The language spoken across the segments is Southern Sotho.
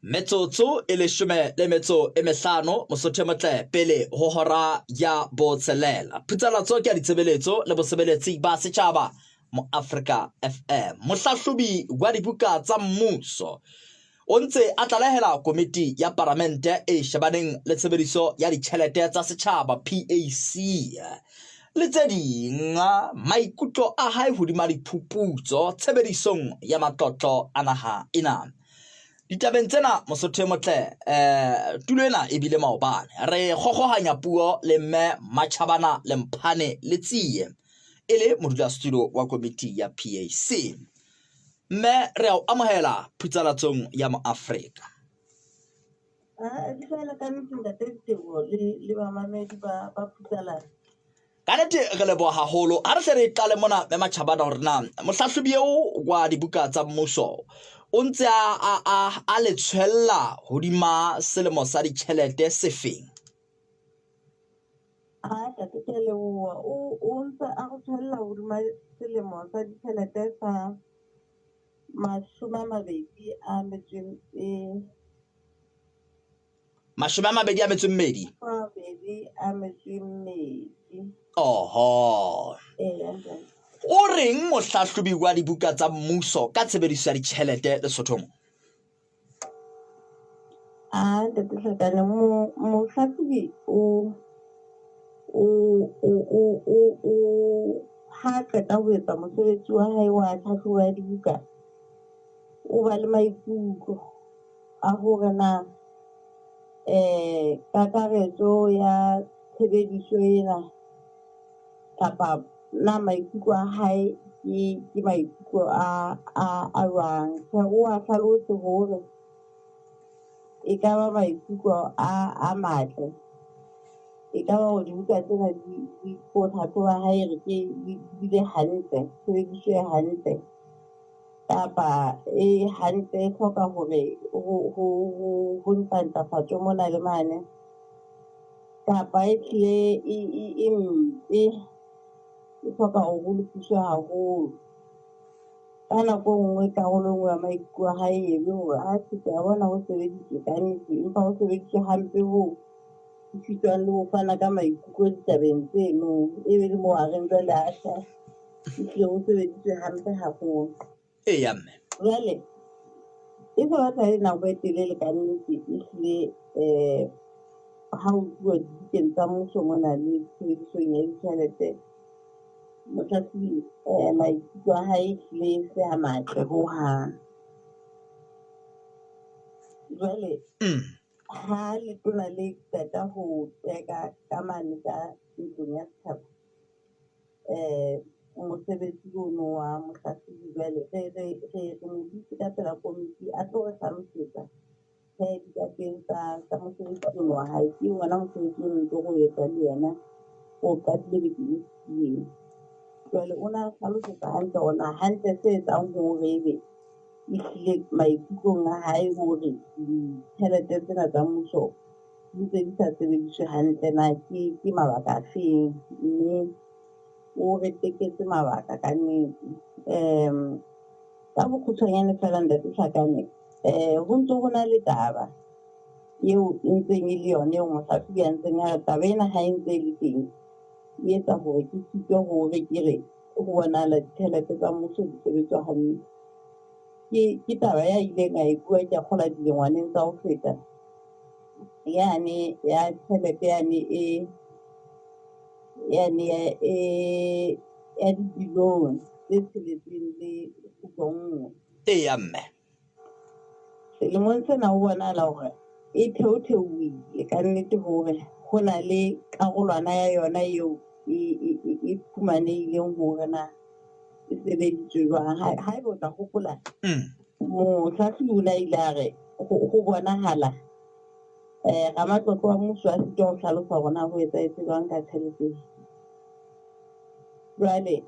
Metsotso e leshome le metso e mehlano Mosotho e motle pele ho hora ya botshelela. Phutsalatso ke ya ditshebeletso le bosebeletsi ba setjhaba mo Afrika FM. Mohlahlobi wa dibuka tsa mmuso o ntse a tlalehela komiti ya paramente e shebaneng le tshebediso ya ditjhelete tsa setjhaba PAC le tse ding maikutlo a hae hodima diphuputso tshebedisong ya matlotlo a naha ena. Ditabeng tsena Mosotho e motle tulo ena e bile maobane. Re kgokgohanya puo le mme Matjhabana Lemphane Letsie e le modulasetulo wa komiti ya PAC. Mme re a o amohela phutsalatsong ya Moafrika. Dumela ka nnete ntate Diteboho le bamamedi ba Phutsalatso. Ka nete re leboha haholo. Ha re hle re qale mona mme Matjhabana hore na mohlahlobi eo wa dibuka tsa mmuso o ntse a le tshwella hodima selemo sa ditjhelete sefeng? Ha ntate ke a leboha. O ntse a re tshwella hodima selemo sa ditjhelete sa 20 a metso e 22? 22. Oho. Eya ntate. O reng mohlahlobi wa dibuka tsa mmuso ka tshebediso ya ditjhelete Lesotho mo? Ah, ntate Hlakane, mohlahlobi o o o o o o ha qeta ho etsa mosebetsi wa hae wa tlhahlobo ya dibuka, o ba le maikutlo a hore na kakaretso ya tshebediso ena kapa na maikutlo a hae ke maikutlo a jwang. Tjhe, o a hlalose hore e ka ba maikutlo a matle, e ka ba hore dibuka tsena di ko tlhahloba hae re ke di bile hantle, tshebediso e hantle kapa e hantle e hloka hore ho ntlafatso mona le mane kapa e hlile e mpe e hloka hore ho lokiswe haholo. Ka nako e nngwe karolo e nngwe ya maikutlo a hae e be hore atjhe ke a bona ho sebeditswe kannete empa ho sebeditswe hampe hoo ho sitwang le ho fana ka maikutlo ditabeng tseno. E be le moo a reng jwale atjhe ehlile ho sebeditswe hampe haholo. Eya mme. Jwale e se batla e le nako e telele kannete ehlile ha ho tluwa dibukeng tsa mmuso mona le tshebedisong ya ditjhelete, mohlahlobi maikutlo a hae ehlile e se a matle hohang. Jwale ha letona le qeta ho teka ka mane ka ntlong ya setjhaba mosebetsi ono wa mohlahlobi jwale re mo bitse ka pela komiti a tlo re hlalosetsa dikateng tsa mosebetsi ono wa hae. Ke ona mosebetsi ono ntse re o etsa le yena o qadile bekeng e fetileng. Jwale o na re hlalosetsa hantle hore na hantle se etsang hore ebe ehlile maikutlong a hae hore ditjhelete tsena tsa mmuso di ntse di sa sebediswe hantle na ke mabaka a feng, mme o re teketse mabaka kannete. Ka bokgutshwanyane feela ntate Hlakane, ho ntso ho na le taba eo e ntseng e le yona eo mohlahlobi a ntseng a re taba ena ha e ntse e le teng e etsa hore ke sitwe hore ke re ho bonahala ditjhelete tsa mmuso di sebetswa hantle. Ke taba ya ileng a e bua ke a kgolwa dilengwaneng tsa ho feta yane ya tjhelete yane e yane e ya dibilione tse 6 le kgutlo nngwe. Eya mme. Selemong sena ho bonahala hore e theotheohile kannete hore ho na le karolwana ya yona eo e fumanehileng hore na e sebeditswe jwang. Haeba o tla hopola mohlahlobi o ne a ile a re ho bonahala ramatlotlo wa mmuso a sitwa ho hlalosa hore na ho etsahetse jwang ka tjhelete. Jwale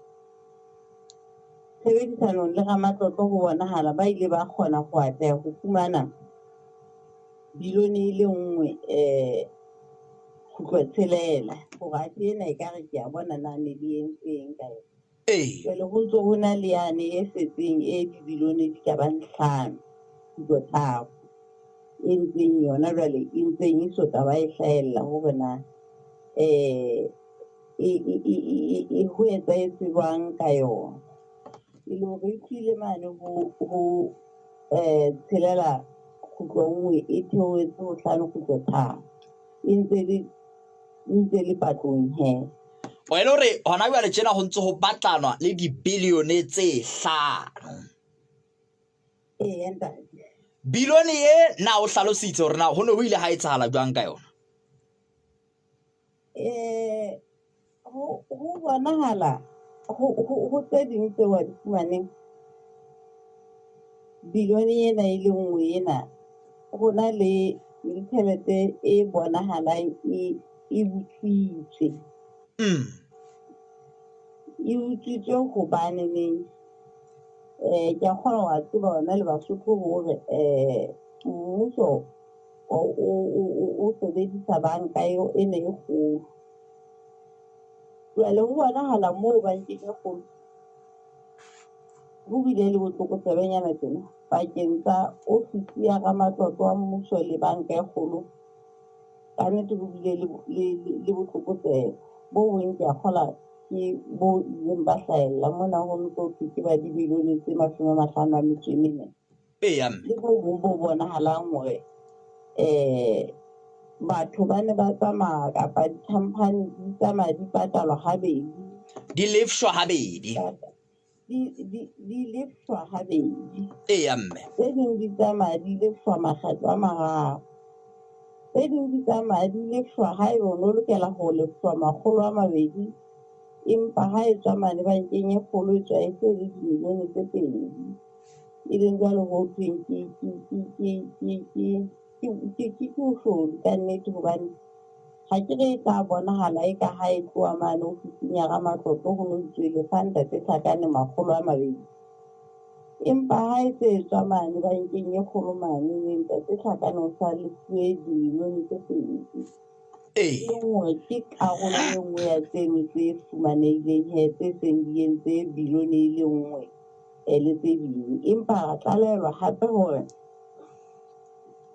tshebedisanong le ramatlotlo ho bonahala ba ile ba kgona ho atleha ho fumana bilione e le nngwe kgutlo tshelela hore atjhe ena ekare ke a bona na ne le entseng ka yona. Ee. Jwale ho ntso ho na le yane e setseng e dibilione di ka bang 5.3 e ntseng yona jwale e ntseng e soka ba e hlahella hore na e ho etsahetse jwang ka yona. E le hore e tlile mane ho 6.1 e theohetse ho 5.3. E ntse le patlong he. O e le hore hona jwale tjena ho ntse ho batlanwa le dibilione tse 5. Ee, ntate. Bilione e na o hlalositse hore na ho ne ho ile ha etsahala jwang ka yona? Ho bonahala ho tse ding tse wa di fumaneng bilione ena e le nngwe ena ho na le tjhelete e bonahalang e utswitswe. E utswitswe hobane neng ke a kgona wa tseba hona le Basotho hore mmuso o sebedisa banka eo e ne e kgolo. Jwale ho bonahala moo bankeng e kgolo ho bile le botlokotsebe-nyana tjena pakeng tsa ofisi ya ramatlotlo wa mmuso le banka e kgolo. Ka nnete ho bile le botlokotsebe bo bong ke a kgola ke bo ileng ba hlahella mona ho ntso thwe ke ba dibilione tse 54. Eya, mme. Le bo bong bo bonahalang hore batho ba ne ba tsamaya kapa di-company di tsamaya di patalwa habedi. Di lefshwa habedi. Di lefshwa habedi. Eya, mme. Tse ding di tsamaya di lefshwa makgetlo a mararo. Tse ding di tsamaya di lefshwa haeba o no lokela ho lefshwa 200, empa ha e tswa mane bankeng e kgolo e tswa e se le dimilione tse 2. E leng jwale ho thweng ke boshodu ka nnete hobane ha ke re e tla bonahala e ka ha e tloha mane ofising ya ramatlotlo ho no itswe lefa ntate Tlhakane 200. Empa ha e se e tswa mane bankeng e kgolo mane ntate Tlhakane o sa lefuwe dimilione tse 2. Ee. E nngwe ke karolo e nngwe ya tseno tse fumanehileng he tse seng di entse bilione e le nngwe le tse ding. Empa ra tlalelwa hape hore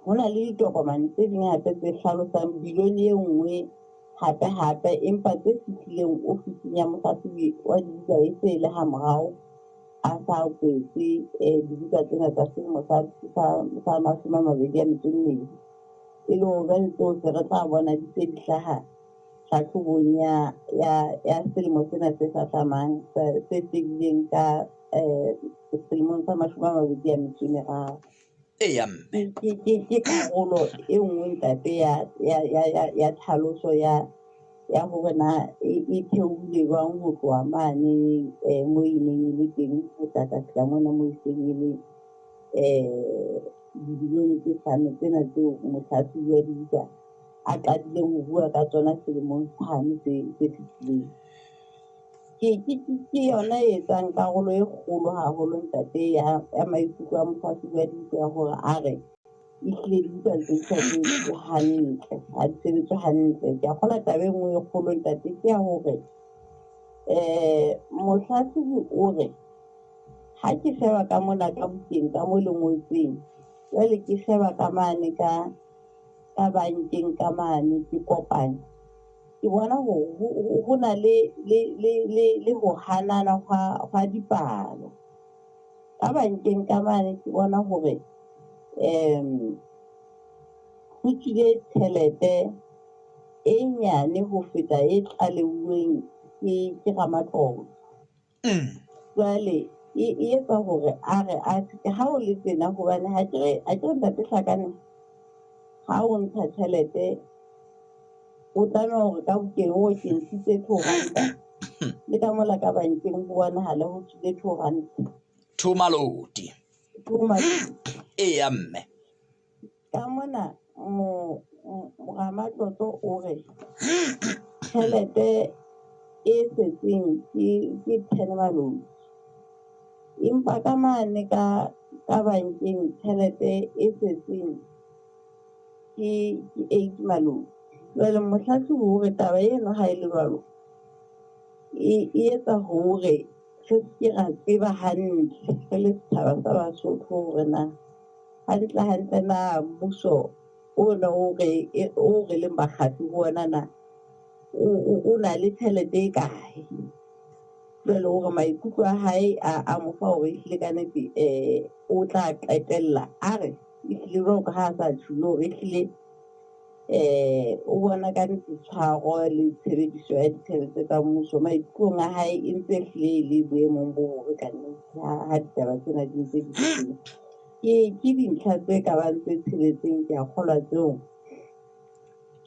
ho na le ditokomane tse ding hape tse hlalosang bilione e nngwe hape hape empa tse fihlileng ofising ya mohlahlobi wa dibuka e se le ha morao a sa kwetse dibuka tsena tsa selemo sa 2022. E le hore jwale tseo se re tla bona di se di hlaha hlahlobong ya selemo sena se hlahlamang se fedileng ka selemong sa 2023. Eya, mme. Ke karolo e nngwe ntate ya tlhaloso ya hore na e theohile jwang ho tloha mane moo e neng e le teng ho tla tla fihla mona moo e seng e le dibilione tse 5 tsena tseo mohlahlobi wa dibuka a qadileng ho bua ka tsona selemong sane se fetileng. Ke yona e etsang karolo e kgolo haholo ntate ya maikutlo a mohlahlobi wa dibuka ya hore a re ehlile dibuka tse di sa sebetse hantle, ha di sebetse hantle. Ke a kgolwa taba e nngwe e kgolo ntate ke ya hore mohlahlobi o re ha ke sheba ka mona ka bukeng ka mo le ngotseng, jwale ke sheba ka mane ka bankeng ka mane ke kopanya. Ke bona hore ho na le ho hanana hwa dipalo. Ka bankeng ka mane ke bona hore ho tswile tjhelete e nyane ho feta e tlaleuweng ke ramatlotlo. Jwale e etsa hore a re a ha o le tjena hobane ha ke re ntate Tlhakane ha o ntsha tjhelete o tlameha hore ka bukeng o ke ntshitse 2 ranta le ka mola ka bankeng ho bonahala ho tswile 2 ranta. 2 maloti. 2 maloti. Eya, mme. Ka mona ramatlotlo o re tjhelete e setseng ke 10 maloti. Empa ka mane ka bankeng tjhelete e setseng ke 8 maloti. Jwale mohlahlobi hore taba eno ha e le jwalo e etsa hore Re se ke ra tseba hantle re le setjhaba sa Basotho hore na hantle hantle na mmuso ona o re leng bakgatsi ho ona na o na le tjhelete e kae. Jwale hore maikutlo a hae a mo fa hore ehlile ka nnete o tla qetella a re ehlile jwalo ka ha a sa tjhulo hore ehlile o bona ka nnete tshwaro le tshebediso ya ditjhelete tsa mmuso maikutlong a hae e ntse ehlile e le boemong bo bobe ka nnete ha ditaba tsena di ntse di le teng. Ke dintlha tse ka bang tse tsheletseng ke a kgolwa tseo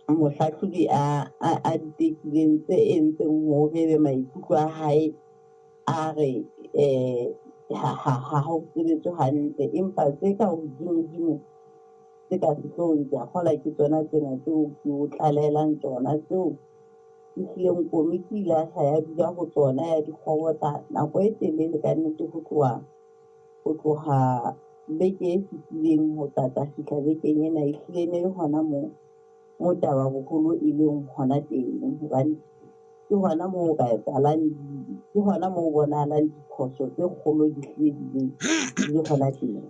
mohlahlobi a di tekileng tse entseng hore ebe maikutlo a hae a re ha ho sebetswe hantle, empa tse ka hodimo-dimo tse ka sehloohong ke a kgolwa ke tsona tsena tseo ke o tlalehelang tsona tseo ehlileng komiti ile ya hla ya dula ho tsona ya di kgobotla nako e telele ka nnete ho tloha beke e fetileng ho tla tla fihla bekeng ena ehlile ne le hona moo mo taba boholo e leng hona teng hobane ke hona moo o ka etsahalang ke hona moo bonahalang diphoso tse kgolo di hlile di le hona teng.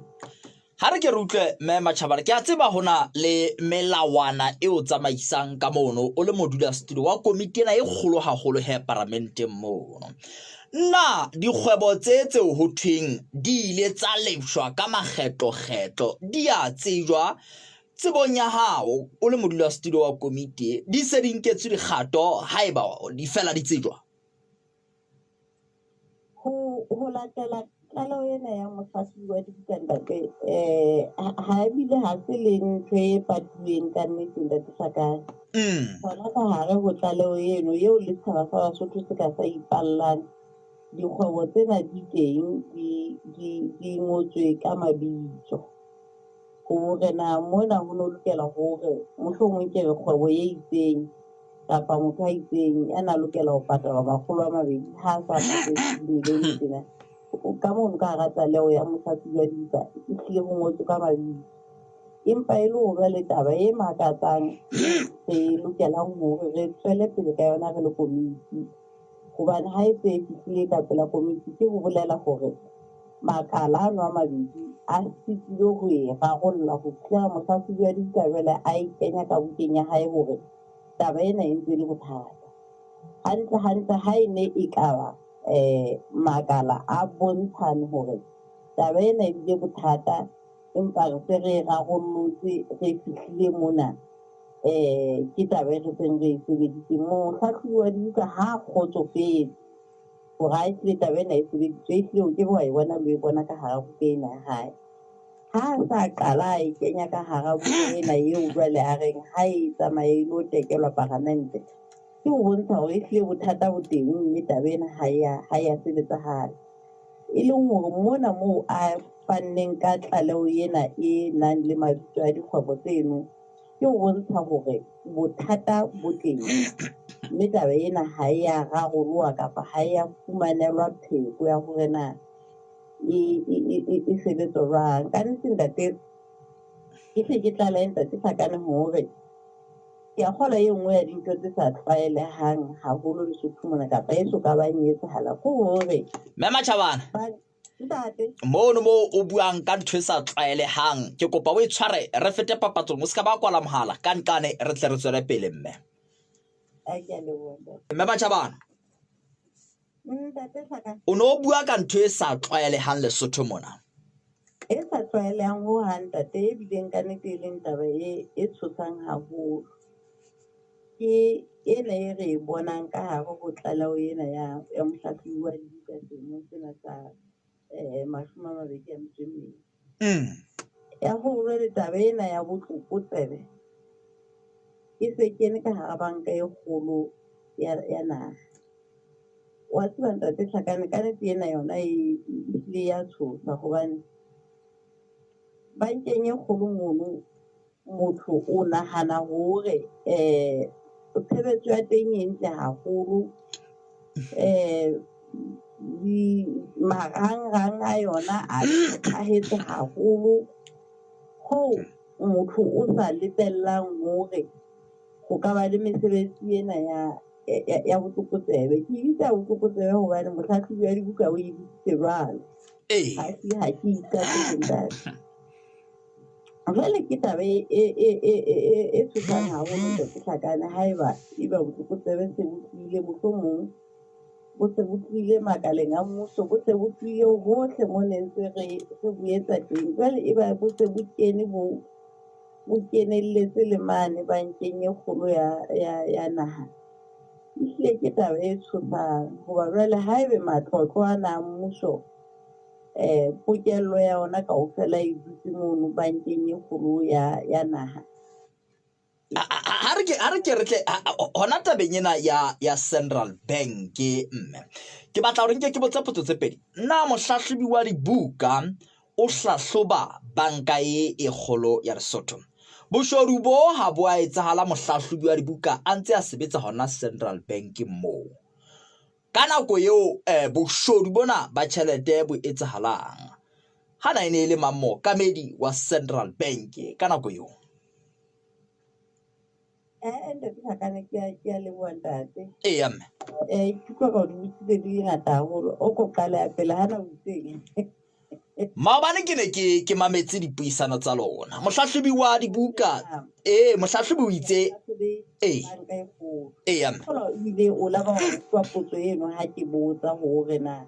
Ha re ke re utlwe mme Matjhabana, ke a tseba hona le melawana e o tsamaisang ka mono o le modulasetulo wa komiti ena e kgolo haholo he paramenteng mono. Na dikgwebo tse tseo ho thweng di ile tsa lefshwa ka makgetlokgetlo di a tsejwa tsebong ya hao o le modulasetulo wa komiti e, di se di nketswe dikgato haeba di fela di tsejwa? Ho latela tlaleho ena ya mohlahlobi wa dibuka ntate ha ebile ha se le ntho e patuweng ka nnete ntate Hlakane. Hona ka hare ho tlaleho eno eo le setjhaba sa Basotho se ka sa ipallang, dikgwebo tsena di teng di ngotswe ka mabitso. Hore na mona ho no lokela hore mohlomong ke re kgwebo e itseng kapa motho a itseng ya na lokela ho patalwa 200 ha a sa patetse dimilione tsena. Ka mono ka hara tlaleho ya mohlahlobi wa dibuka ehlile ho ngotswe ka mabitso. Empa e le hore jwale taba e makatsang re lokelang hore re tswele pele ka yona re le komiti. Hobane ha e se e fihlile ka pela komiti ke ho bolela hore makala ano a mabedi a sitilwe ho e rarolla ho fihlela mohlahlobi wa dibuka jwale a e kenya ka bukeng ya hae hore taba ena e ntse e le bothata. Hantle hantle ha e ne e kaba makala a bontshane hore taba ena e bile bothata empa re se re e rarollotse re fihlile mona ke taba e re seng re e sebeditse. Mohlahlobi wa dibuka ha a kgotsofetse hore ha ehlile taba ena e sebeditswe, ehlile o ke be wa e bona le o e bona ka hara buka ena ya hae. Ha a sa qala a e kenya ka hara buka ena eo jwale a reng ha e tsamaye e lo tekelwa paramente, ke ho bontsha hore ehlile bothata bo teng mme taba ena ha ya sebetsahala. E leng hore mona moo a fanneng ka tlaleho ena e nang le mabitso a dikgwebo tseno, ke ho bontsha hore bothata bo teng mme taba ena ha e ya raroloha kapa ha e ya fumanelwa pheko ya hore na e sebetswa jwang. Ka nnete ntate, ke hle ke tlalehe ntate Hlakane hore ke a kgolwa e nngwe ya dintho tse sa tlwaelehang haholo Lesotho mona kapa e so ka bang e etsahala ke hore Mme Matjhabana, ntate mono moo o buang ka ntho e sa tlwaelehang ke kopa o e tshware re fete papatsong, o se ka ba kwala mohala ka nqane re tle re tswele pele mme. A ke a leboha ntate. Mme Matjhabana, Ntate Hlakane. O no bua ka ntho e sa tlwaelehang Lesotho mona. E sa tlwaelehang ho hang ntate, e bileng ka nnete e leng taba e tshosang haholo. Ke ena e re e bonang ka hare ho tlaleho ena ya mohlahlobi wa dibuka selemong sena sa 2022. Ya hore jwale taba ena ya botlokotsebe e se kene ka hara banka e kgolo ya naha. Wa tseba ntate Hlakane, ka nnete ena yona e hlile ya tshosa hobane bankeng e kgolo mono motho o nahana hore tshebetso ya teng e ntle haholo, marangrang a yona a phethahetse haholo hoo motho o sa lebellang hore ho ka ba le mesebetsi ena ya botlokotsebe. Ke e bitsa ya botlokotsebe hobane mohlahlobi wa dibuka o e bitsitse jwalo. Ee. Ha ke iqapetse ntate. Jwale ke taba e tshosang haholo Ntate Hlakane haeba eba botlokotsebe se bo tlohile mohlomong bo se bo tlohile makaleng a mmuso, bo se bo tlohile hohle mo ne ntse re bo etsa teng. Jwale eba bo se bo kene bo kenelletse le mane bankeng e kgolo ya naha. Ehlile ke taba e tshosang hoba jwale haebe matlotlo ana a mmuso pokello ya ona kaofela e dutse mono bankeng e kgolo ya naha. Ha re ke re tle hona tabeng ena ya Central Bank mme. Ke batla hore nke ke botse potso tse pedi. Na mohlahlobi wa dibuka o hlahloba banka e kgolo ya Lesotho? Boshodu bo ha bo a etsahala mohlahlobi wa dibuka a ntse a sebetsa hona Central Bank moo. Ka nako eo boshodu bona ba tjhelete bo etsahalang. Hana e ne e le mang mookamedi wa Central Bank ka nako eo? Ntate Hlakane, ke a leboha ntate. Eya mme. Ke utlwa ka o di botsitse di le ngata haholo. O ko qale ya pele hana o itseng. Maobane ke ne ke mametse dipuisano tsa lona. Mohlahlobi wa dibuka, mohlahlobi o itse, ee. Banka e kgolo. Eya mme. Kgolo ebile o laba ho utlwa potso eno ha ke botsa hore na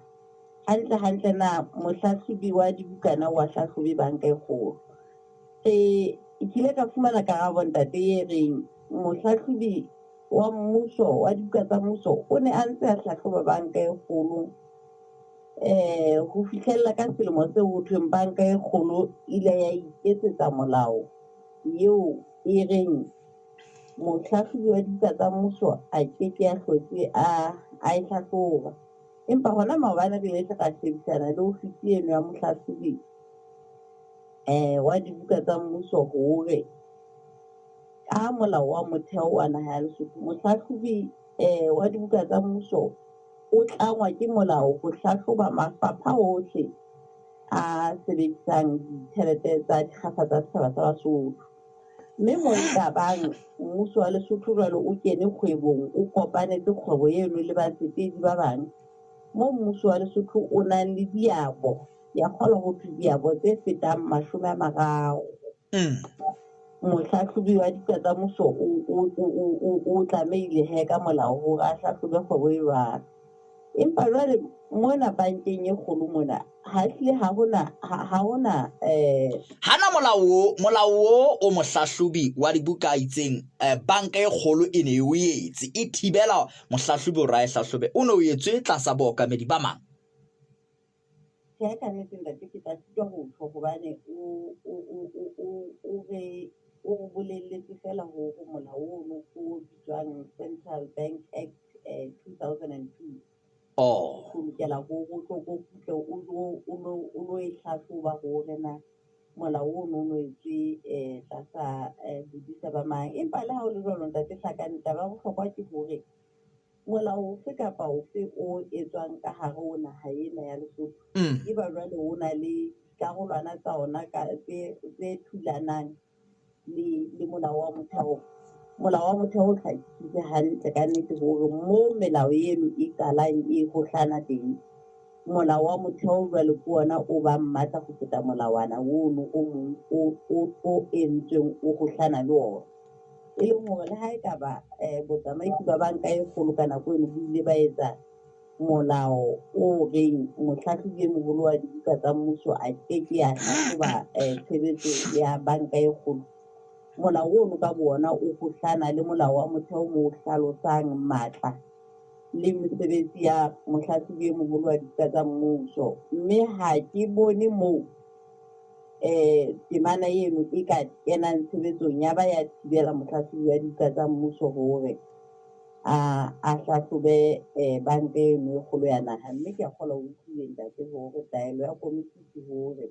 hantle hantle na mohlahlobi wa dibuka na wa hlahlobe banka e kgolo. Ke ile ka fumana karabo ntate e reng mohlahlobi wa mmuso wa dibuka tsa mmuso o ne a ntse a hlahloba banka e kgolo ho fihlella ka selemo seo ho thweng banka e kgolo ile ya iketsetsa molao eo e reng mohlahlobi wa dibuka tsa mmuso a ke ke a hlotse a e hlahloba. Empa hona maobane re ile ra shebisana le ofisi eno ya mohlahlobi wa dibuka tsa mmuso hore ka molao wa motheo wa naha ya Lesotho mohlahlobi wa dibuka tsa mmuso o tlangwa ke molao ho hlahloba mafapha ohle a sebedisang ditjhelete tsa dikgafa tsa setjhaba sa Basotho. Mme mo e ka bang mmuso wa Lesotho jwale o kene kgwebong, o kopanetse kgwebo eno le batsetedi ba bang. Mo mmuso wa Lesotho o nang le diabo, ya kgolwa ho thwe diabo tse fetang 30. Mohlahlobi wa dibuka tsa mmuso o tlamehile he ka molao hore a hlahlobe kgwebo e jwalo. Empa jwale mona bankeng e kgolo mona ha hlile ha hona hana molao o mohlahlobi wa dibuka a itseng banka e kgolo e ne e o etse e thibela mohlahlobi hore a e hlahlobe o ne o etswe tlasa bookamedi ba mang? Tjhe, ka nnete ntate ke tla sitwa ho tjho hobane o re bolelletse fela hore molao ono o bitswang Central Bank Act 2002. Oh. O lokela hore o tlo kgutle o lo e hlahloba hore na molao ono o no etswe tlasa bodisa ba mang. Empa le ha o le jwalo ntate Hlakane, taba ya bohlokwa ke hore molao ofe kapa ofe o etswang ka hare ho naha ena ya Lesotho e ba jwale o na le dikarolwana tsa ona ka tse thulanang le molao wa motheo. Molao wa motheo o hlakisitse hantle ka nnete hore mo melao eno e qalang e hohlana teng, molao wa motheo jwale ke ona o bang matla ho feta molawana ono o mong o entsweng o hohlana le ona. E leng hore le ha e ka ba botsamaisi ba banka e kgolo ka nako eno bo ile ba etsa molao o reng mohlahlobi e moholo wa dibuka tsa mmuso a ke ke a hlahloba tshebetso ya banka e kgolo. Molao ono ka bo ona o hohlana le molao wa motheo mo hlalosang matla le mesebetsi ya mohlahlobi e moholo wa dibuka tsa mmuso. Mme ha ke bone moo temana eno e ka kenang tshebetsong ya ba ya thibela mohlahlobi wa dibuka tsa mmuso hore a hlahlobe banka eno e kgolo ya naha. Mme ke a kgolwa o utlwile ntate hore taelo ya komiti ke hore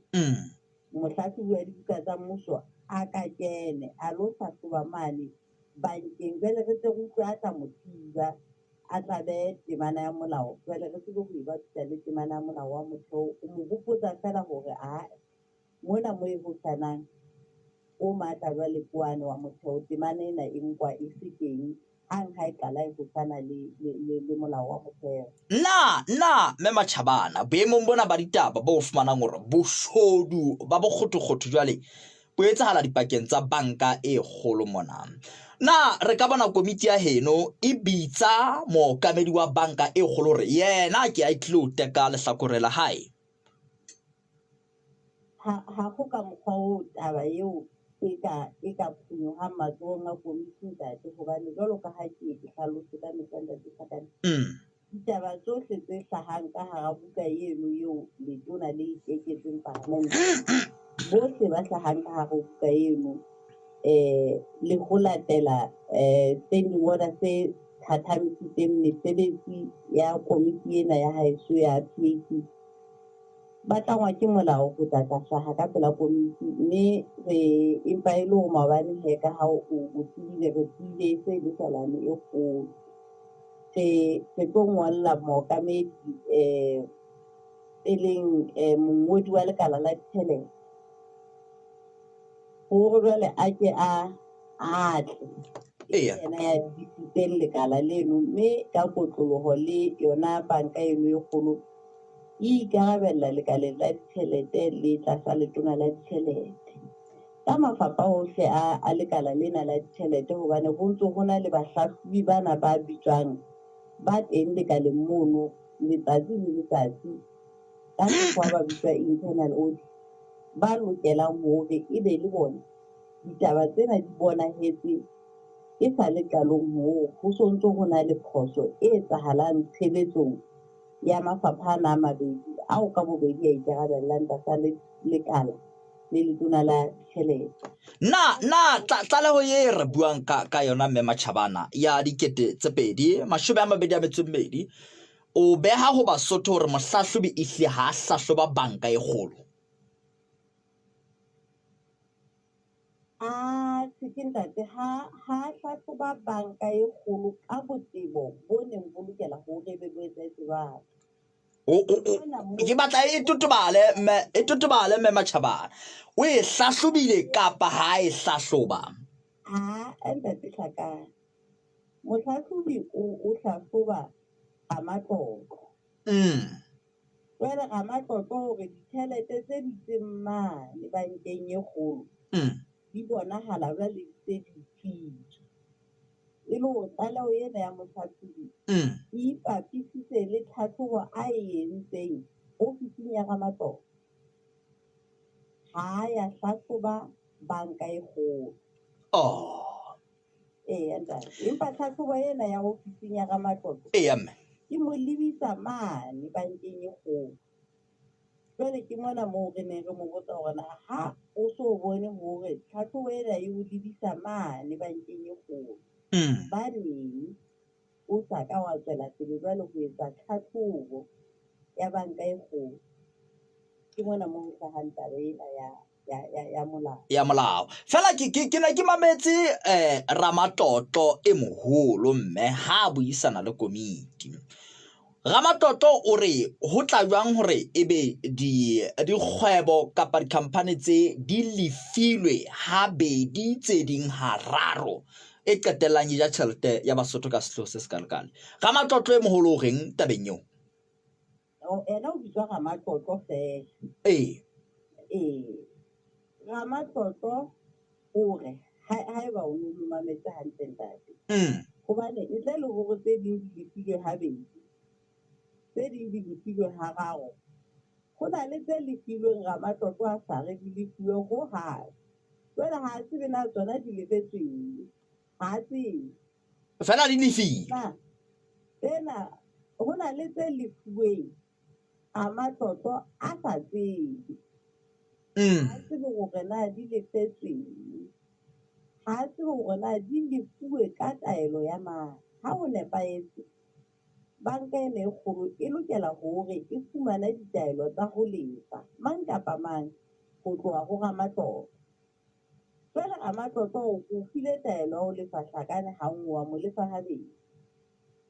mohlahlobi wa dibuka tsa mmuso a ka kene a lo hlahloba mane bankeng. Jwale re tle re utlwe a tla mo thiba, a tla behe temana ya molao. Jwale re tsebe ho e bapisa le temana ya molao wa motheo. O mo hopotsa feela hore mona mo e hohlanang o matla jwale ke wane wa motheo, temana ena e nkwa e se teng Hang ha e qala e fosana le molao wa motheo. Na, na, Mme Matjhabana, boemong bona ba ditaba bo fumanang hore boshodu ba bokgothokgotho jwale bo etsahala dipakeng tsa banka e kgolo mona, na re ka bona komiti ya heno e bitsa mookamedi wa banka e kgolo hore yena ke a tlilo teka lehlakore la hae? Ha ho ka mokgwa oo taba eo e ka phonyohang matsohong a komiti ntate, hobane jwalo ka ha ke ye ke hlalose ka mehla ntate Hlakane, ditaba tsohle tse hlahang ka hara buka eno eo letona le e teketseng palamente, bohle ba hlahang ka hara buka eno le ho latela standing order se thathamisitseng mesebetsi ya komiti ena ya haeso ya PAC, ba tlangwa ke molao ho tla tla hlaha ka pela komiti, mme re empa e le hore maobane he ka ha o tsebile re tsebile e se le shwalane e kgolo. Re tlo ngolla mookamedi e leng mongodi wa lekala la ditjhelete hore jwale a ke a tle. Yena ya disitseng lekala leno, mme ka kotloloho le yona banka eno e kgolo e ikarabella lekaleng la ditjhelete le tlasa letona la ditjhelete. Ka mafapha ohle a lekala lena la ditjhelete, hobane ho ntso ho na le bahlahlobi bana ba bitswang ba teng lekaleng mono letsatsi le letsatsi, ka mokgwa ba bitswa internal audit, ba lokelang hore e be le bona ditaba tsena di bonahetse e sa le qalong hore ho sontso ho na le phoso e etsahalang tshebetsong ya mafapha ana a mabedi ao ka bobedi a ikarabellang tlasa lekala le letona la ditjhelete. Na tlaleho e re buang ka yona Mme Matjhabana ya 2022 o beha ho Basotho hore mohlahlobi ehlile ha a hlahloba banka e kgolo? Atjhe ke ntate, ha hlahloba banka e kgolo ka botebo bo neng bo lokela hore e be bo etsahetse jwalo. Ke batla e totobale mme Matjhabana. O e hlahlobile kapa ha e hlahloba? Ha, ntate Hlakane. Mohlahlobi o hlahloba ramatlotlo. Jwale ramatlotlo hore ditjhelete tse dutseng mane bankeng e kgolo di bonahala jwale di se di utswitswe. E le hore tlaleho ena ya mohlahlobi e ipapisitse le tlhahlobo a e entseng ofising ya ramatlotlo. Ha ya hlahloba banka e kgolo. Eya ntate, empa tlhahlobo ena ya ofising ya ramatlotlo eya mme ke mo lebisa mane bankeng e kgolo. Jwale ke mona moo re neng re mo botsa hore na ha o so bone hore tlhahlobo ena e o lebisa mane bankeng e kgolo, ba neng o sa ka wa tswela pele jwale ho etsa tlhahlobo ya banka e kgolo. Ke mona moo ho hlahang taba ena ya molao. Ya molao. Fela ke ne ke mametse ramatlotlo e moholo mme ha buisana le komiti. Ramatlotlo o re ho tla jwang hore ebe dikgwebo kapa di-company tse di lefilwe habedi tse ding hararo e qetellang e ja tjhelete ya Basotho ka sehloho se sekalekale. Ramatlotlo e moholo o reng tabeng eo? Ena o bitswa ramatlotlo fela. Ee. Ramatlotlo o re haeba o no mametse hantle ntate. Hobane ntle le hore tse ding di lefilwe habedi, tse ding di lefilwe hararo, ho na le tse lefilweng ramatlotlo a sa re di lefuwe hohang. Jwale ha a tsebe na tsona di lefetsweng, ha a tsebe. Fela di lefilwe. Tsena ho na le tse lefuweng ramatlotlo a sa tsebe. Ha tsebe hore na di lefetsweng, ha tsebe hore na di lefuwe ka taelo ya mang. Ha ho nepahetse, banka ena e kgolo e lokela hore e fumane ditaelo tsa ho lefa mang kapa mang ho tloha ho ramatlotlo. Jwale ramatlotlo o file taelo ya ho lefa Hlakane ha nngwe, wa mo lefa habedi.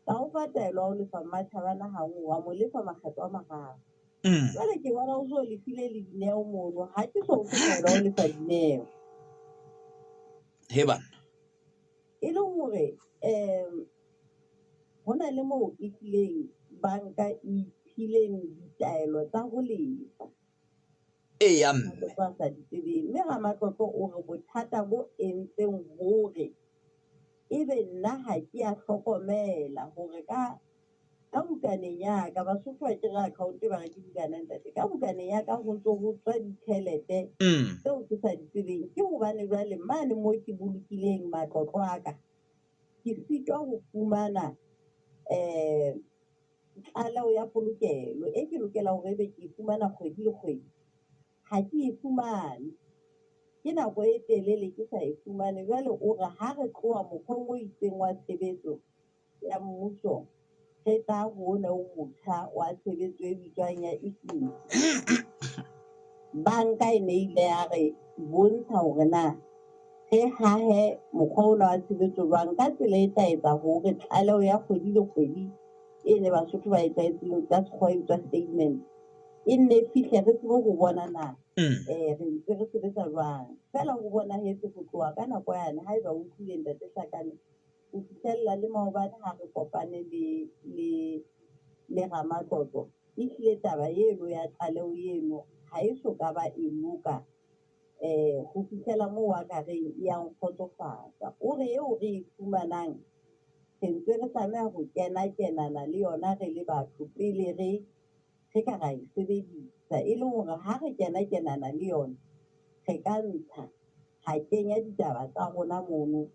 Ka o fa taelo ya ho lefa Mmatjhabana ha nngwe, wa mo lefa makgetlo a mararo. Jwale ke bona o so lefile le Dineo mono, ha ke so o fe taelo ya ho lefa Dineo. He banna. E le hore Ho na le moo e hlileng banka e iphileng ditaelo tsa ho lefa. Eya mme. Matlotlo a sa di tsebeng. Mme Ramatlotlo o re bothata bo entseng hore ebe nna ha ke a hlokomela hore ka bukaneng ya ka, Basotho ba ke re account ba re ke bukana ntate. Ka bukaneng ya ka ho ntso ho tswa ditjhelete tseo ke sa di tsebeng. Ke hobane jwale mane moo ke bolokileng matlotlo a ka, ke sitwa ho fumana tlaleho ya polokelo e ke lokela hore ebe ke e fumana kgwedi le kgwedi. Ha ke e fumane. Ke nako e telele ke sa e fumane. Jwale o re ha re tloha mokgweng o itseng wa tshebetso ya mmuso, re tla ho ona o motjha wa tshebetso e bitswang ya banka e ne ile ya re bontsha hore na re hahe mokgwa ona wa tshebetso jwang ka tsela e tla etsa hore tlaleho ya kgwedi le kgwedi e ne Basotho ba e tlwaetseng ka sekgowa e bitswa statement e nne e fihle re tsebe ho bona na re ntse re sebetsa jwang. Feela ho bonahetse ho tloha ka nako yane haeba o utlwile ntate Hlakane ho fihlella le maobane ha re kopane le Ramatlotlo, ehlile taba eno ya tlaleho eno ha e so ka ba e loka ho fihlela moo a ka reng e ya nkgotsofatsa. O re eo re e fumanang re ntse re tlameha ho kena-kenana le yona re le batho pele re ka ra e sebedisa. E le hore ha re kena-kenana le yona, re ka ntsha ra kenya ditaba tsa rona mono.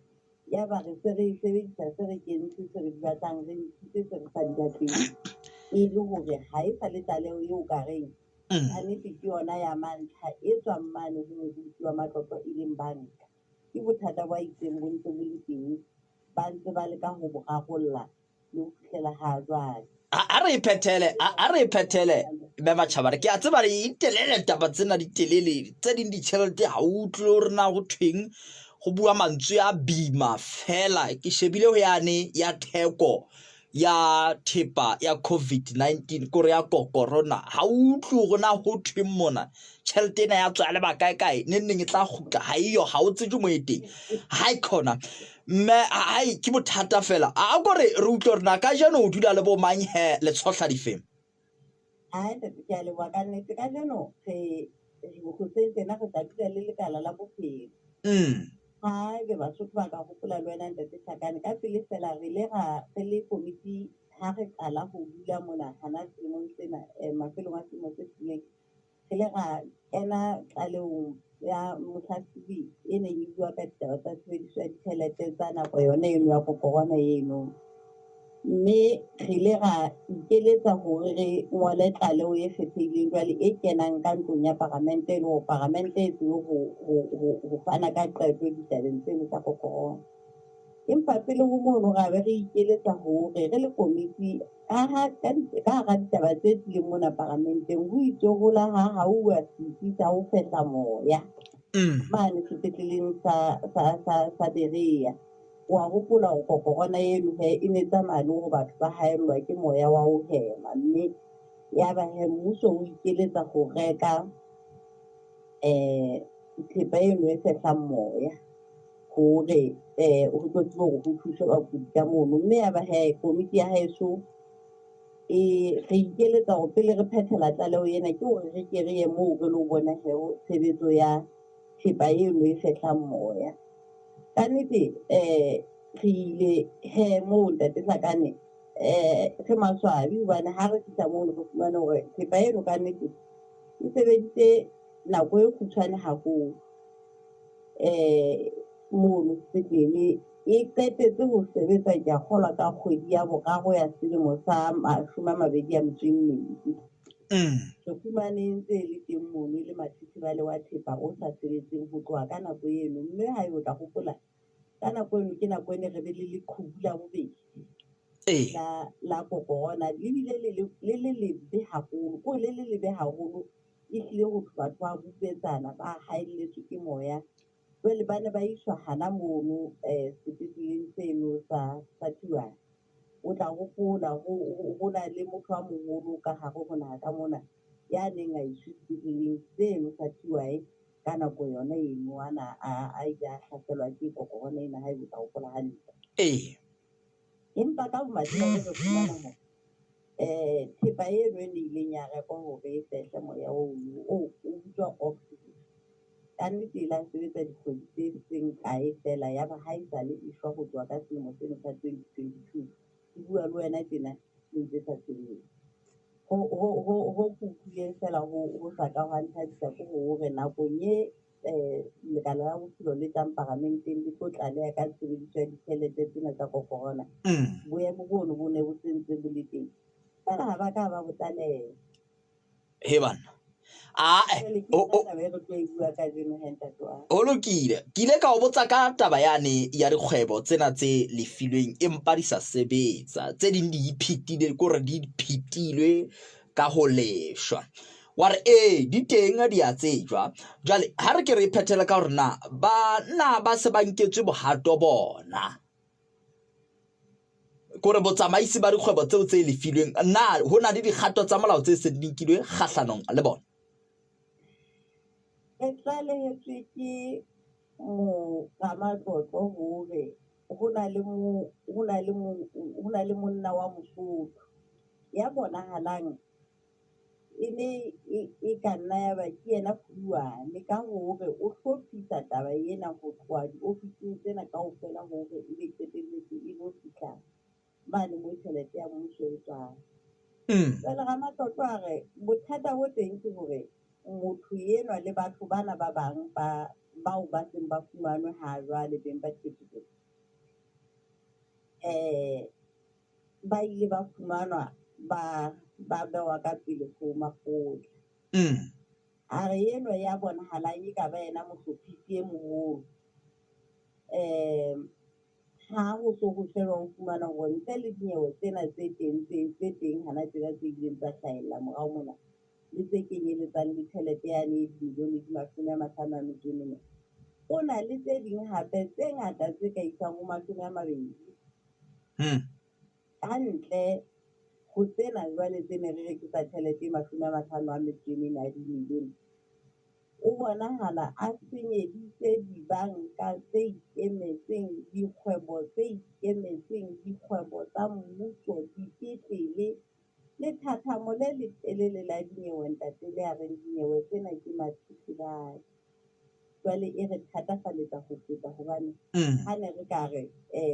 Ya ba re se re e sebedisa se re kentse se re di batlang, re ntshitse se re sa di batleng. E le hore ha e sa le tlaleho eo ka reng kannete ke yona ya mantlha e tswang mane ho moruti wa matlotlo e leng banka. Ke bothata bo itseng bo ntse bo le teng, ba ntse ba leka ho bo rarolla le ho fihlela ha jwale. A re phethele, a re phethele mme Matjhabane. Ke a tseba re telele taba tsena di telele, tse ding ditjhelete ha o utlwe hore na ho thweng, ho bua mantswe a bima fela. Ke shebile ho yane ya theko ya thepa ya COVID-19 kore ya corona, ha o utlwe hore na ho thweng mona. Tjhelete ena ya tswa ya leba kae kae, neng neng e tla kgutla, ha eyo, ha o tsebe mo e teng. Ha e khona mme hai ke bothata fela. A ko re re utlwe hore na kajeno o dula le bo mang he le tshohla difeng. Ai ntate, ke a leboha ka nnete. Kajeno re hoseng tjena re tla dula le lekala la bophelo. Haebe Basotho ba ka hopola le wena ntate Hlakane, ka pele fela re ile ra re le komiti ha re qala ho dula mona hana selemong sena, mafelong a selemo se fetileng, re ile ra kena tlalehong ya mohlahlobi e neng e bua ka ditaba tsa tshebediso ya ditjhelete tsa nako yona eno ya corona eno. Mme re ile ra ikeletsa hore re ngole tlaleho e kgethehileng jwale e kenang ka ntlong ya paramente, e le hore paramente e tsebe ho fana ka qeto ditabeng tseno tsa corona. Empa pele ho mono ra be re ikeletsa hore re le komiti ka hara ditaba tse tlileng mona paramenteng ho itswe ho la ha hauwa setsi sa ho fehla moya mane sepetleleng sa Berea. Wa hopola hore corona eno he e ne tsamaya le hore batho ba haellwa ke moya wa ho hema, mme ya ba he mmuso o ikeletsa ho reka thepa eno e fehlang moya hore ho tlo tsebe hore ho thuswe bakudi ka mono. Mme ya ba he komiti ya haeso e re ikeletsa hore pele re phethela tlaleho ena ke hore re ke re ye moo re lo bona he tshebetso ya thepa eno e fehlang moya. Ka nnete re ile he moo ntate Hlakane, re maswabi hobane ha re fihla moo re fumane hore thepa eno ka nnete e sebeditse nako e kgutshwane haholo mono sepetlele. E qetetse ho sebetsa ke a kgolwa ka kgwedi ya boraro ya selemo sa 2020. Re fumane e ntse e le teng mono e le mathithibale wa thepa o sa sebetseng ho tloha ka nako eno. Mme ha ebe o tla hopola ka nako eno ke nako e ne re be le leqhubu la bobedi la corona, le bile le le lebe haholo, ko le le lebe haholo ehlile ho thwe batho ba bupetsana, ba haelletswe ke moya. Jwale ba ne ba iswa hana mono sepetleleng seno sa Tshwane. O tla hopola ho na le motho a moholo ka hare ho naha ka mona ya neng a iswe sepetleleng seno sa Tshwane ka nako yona eno ana a ile a hlaselwa ke corona ena, haeba o tla hopola hantle. Empa ka bomadimabe re fumana hore thepa eno e ne ileng ya rekwa hore e fehle moya ono oo o bitswa oxygen. Kannete e la sebetsa dikgwedi tse seng kae feela yaba ha esale e shwa ho tloha ka selemo seno sa 2022. Ke bua le wena tjena e ntse sa sebetse. Ho ho ho ho ke utlwileng feela ho ho sa ka hwa nthabisa ke hore nakong e lekala la bophelo le tlang paramenteng le tlo tlaleha ka tshebediso ya ditjhelete tsena tsa corona. Boemo bono bo ne bo sentse bo le teng. Feela ha ba ka ba bo tlaleha. He banna. Ae, Jwale ke o yona o taba e re tlo e bua kajeno he ntate wa ka. Ho lokile. Ke ile ka o botsa ka taba yane ya dikgwebo tsena tse lefilweng empa di sa sebetsa. Tse ding di iphetile, ke hore di phetilwe ka ho leshwa. Wa re ee, di teng di a tsejwa. Jwale ha re ke re e phethele ka hore na banna ba se ba nketswe bohato bona. Kore botsamaisi ba dikgwebo tseo tse lefilweng, na ho na le dikgato tsa molao tse seng di nkilwe kgahlanong le bona? Re tlalehetswe ke moramatlotlo hore ho na le mo, ho na le mo, ho na le monna wa Mosotho ya bonahalang e ne e ka nna ya ba ke yena Phuduane ka hore o hlophisa taba ena ho tloha diofising tsena kaofela hore ebe qetelletse e lo fihla mane mo tjhelete ya mmuso e tswang. Jwale Ramatlotlo a re bothata bo teng ke hore motho enwa le batho bana ba bang ba bao ba seng ba fumanwe ha jwale beng ba ditekesi ba ile ba fumanwa ba ba bewa ka pele ho makgotla. A re enwa ya bonahalang e ka ba yena mohlophisi e moholo ha ho so ho sheba ho fumana hore ntle le dinyewe tsena tse teng tse tse teng hana tjena tse ileng tsa hlahella morao mona le tse kenyeletsang le tjhelete yane e dimilione di 54, o na le tse ding hape tse ngata tse ka isang ho 20. Ka ntle ho tsena jwale tse ne re rekisa tjhelete e 54 ya dimilione, o bonahala a senyeditse dibanka tse ikemetseng, dikgwebo tse ikemetseng, dikgwebo tsa mmuso, dipetlele, lethathamo le letelele la dinyewe ntate le a reng dinyewe tsena ke mathithibadi. Jwale e re thatafaletsa ho feta hobane ha ne re ka re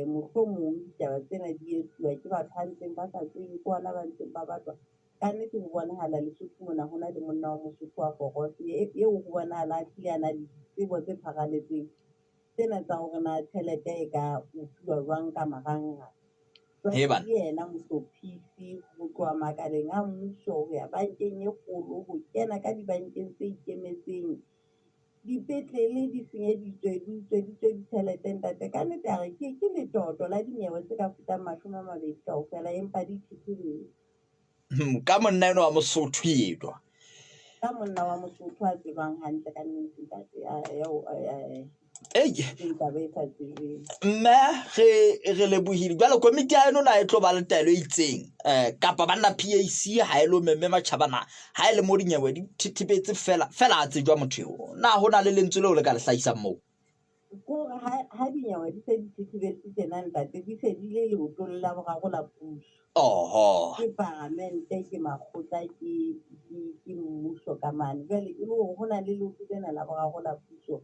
mohlomong ditaba tsena di etsuwa ke batho ba ntseng ba sa tsebe kwana ba ntseng ba batlwa. Kannete ho bonahala Lesotho mona ho na le monna wa Mosotho wa Forose eo ho bonahala a hlile a na le ditsebo tse pharaletseng tsena tsa hore na tjhelete e ka utsuwa jwang ka marangrang. He Jwale bana. ke yena mohlophisi ho tloha makaleng a mmuso ho ya bankeng e kgolo ho kena ka dibankeng tse ikemetseng. Dipetlele di senyeditswe, di utsweditswe ditjhelete ntate. Kannete a re ke ke letoto la dinyewe tse ka fetang 20 kaofela empa di thithibetse. Ka monna enwa wa Mosotho enwa. Ka monna wa Mosotho a tsebang hantle ka nnete ntate Ei. ke taba e sa tsebeng. Mme re re lebohile. Jwale komiti ya eno na e tlo ba le taelo e itseng kapa banna PAC ha e lo memme matjhaba na ha e le mo dinyewe di thithibetse fela fela a tsejwa motho eo. Na ho na le lentswe leo le ka le hlahisang moo? Kore ha dinyewe di se di thithibetse tjena ntate, di se di le leotong la boraro la puso. Oho. Ke paramente, ke makgotla, ke ke ke mmuso ka mane. Jwale e le hore ho na le leoto lena la boraro la puso.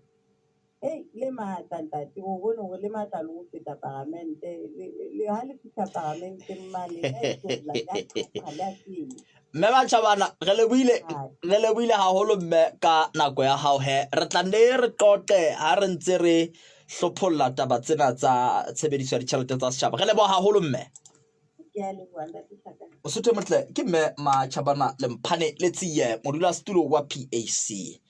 Ei, le matla ntate, o bone hore le matla le ho feta paramente. Le ha le fihla paramenteng mane, le a etsolla, le a qhaqha, le a senya. Mme Matjhabana, re lebohile Hai. re lebohile haholo mme ka nako ya hao he. Re tla nne re qoqe ha re ntse re hlopholla taba tsena tsa tshebediso ya ditjhelete tsa setjhaba. Re leboha haholo mme. Ke a leboha ntate Hlakane. Mosotho e motle ke mme Matjhabana Lemphane Letsie, modulasetulo wa PAC.